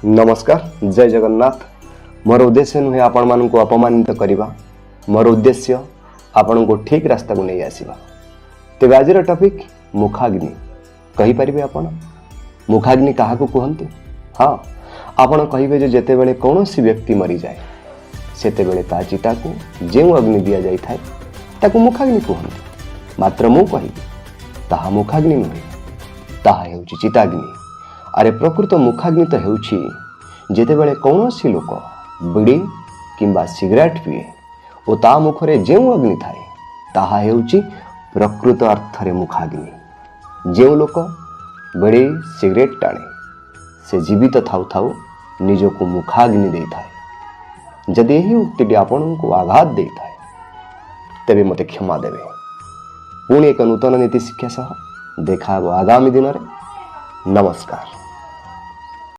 ନମସ୍କାର, ଜୟ ଜଗନ୍ନାଥ। ମୋର ଉଦ୍ଦେଶ୍ୟ ନୁହେଁ ଆପଣମାନଙ୍କୁ ଅପମାନିତ କରିବା। ମୋର ଉଦ୍ଦେଶ୍ୟ ଆପଣଙ୍କୁ ଠିକ୍ ରାସ୍ତାକୁ ନେଇ ଆସିବା। ତେବେ ଆଜିର ଟପିକ୍ ମୁଖାଗ୍ନି। କହିପାରିବେ ଆପଣ ମୁଖାଗ୍ନି କାହାକୁ କୁହନ୍ତି? ହଁ, ଆପଣ କହିବେ ଯେ ଯେତେବେଳେ କୌଣସି ବ୍ୟକ୍ତି ମରିଯାଏ, ସେତେବେଳେ ତା ଚିତାକୁ ଯେଉଁ ଅଗ୍ନି ଦିଆଯାଇଥାଏ, ତାକୁ ମୁଖାଗ୍ନି କୁହନ୍ତି। ମାତ୍ର ମୁଁ କହିବି, ତାହା ମୁଖାଗ୍ନି ନୁହେଁ, ତାହା ହେଉଛି ଚିତାଗ୍ନି। ଆରେ, ପ୍ରକୃତ ମୁଖାଗ୍ନି ତ ହେଉଛି ଯେତେବେଳେ କୌଣସି ଲୋକ ବିଡ଼ି କିମ୍ବା ସିଗାରେଟ୍ ପିଏ ଓ ତା ମୁଖରେ ଯେଉଁ ଅଗ୍ନି ଥାଏ, ତାହା ହେଉଛି ପ୍ରକୃତ ଅର୍ଥରେ ମୁଖାଗ୍ନି। ଯେଉଁ ଲୋକ ବିଡ଼ି ସିଗାରେଟ୍ ଟାଣେ, ସେ ଜୀବିତ ଥାଉ ଥାଉ ନିଜକୁ ମୁଖାଗ୍ନି ଦେଇଥାଏ। ଯଦି ଏହି ଉକ୍ତିଟି ଆପଣଙ୍କୁ ଆଘାତ ଦେଇଥାଏ, ତେବେ ମୋତେ କ୍ଷମା ଦେବେ। ପୁଣି ଏକ ନୂତନ ନୀତି ଶିକ୍ଷା ସହ ଦେଖା ହେବ ଆଗାମୀ ଦିନରେ। ନମସ୍କାର।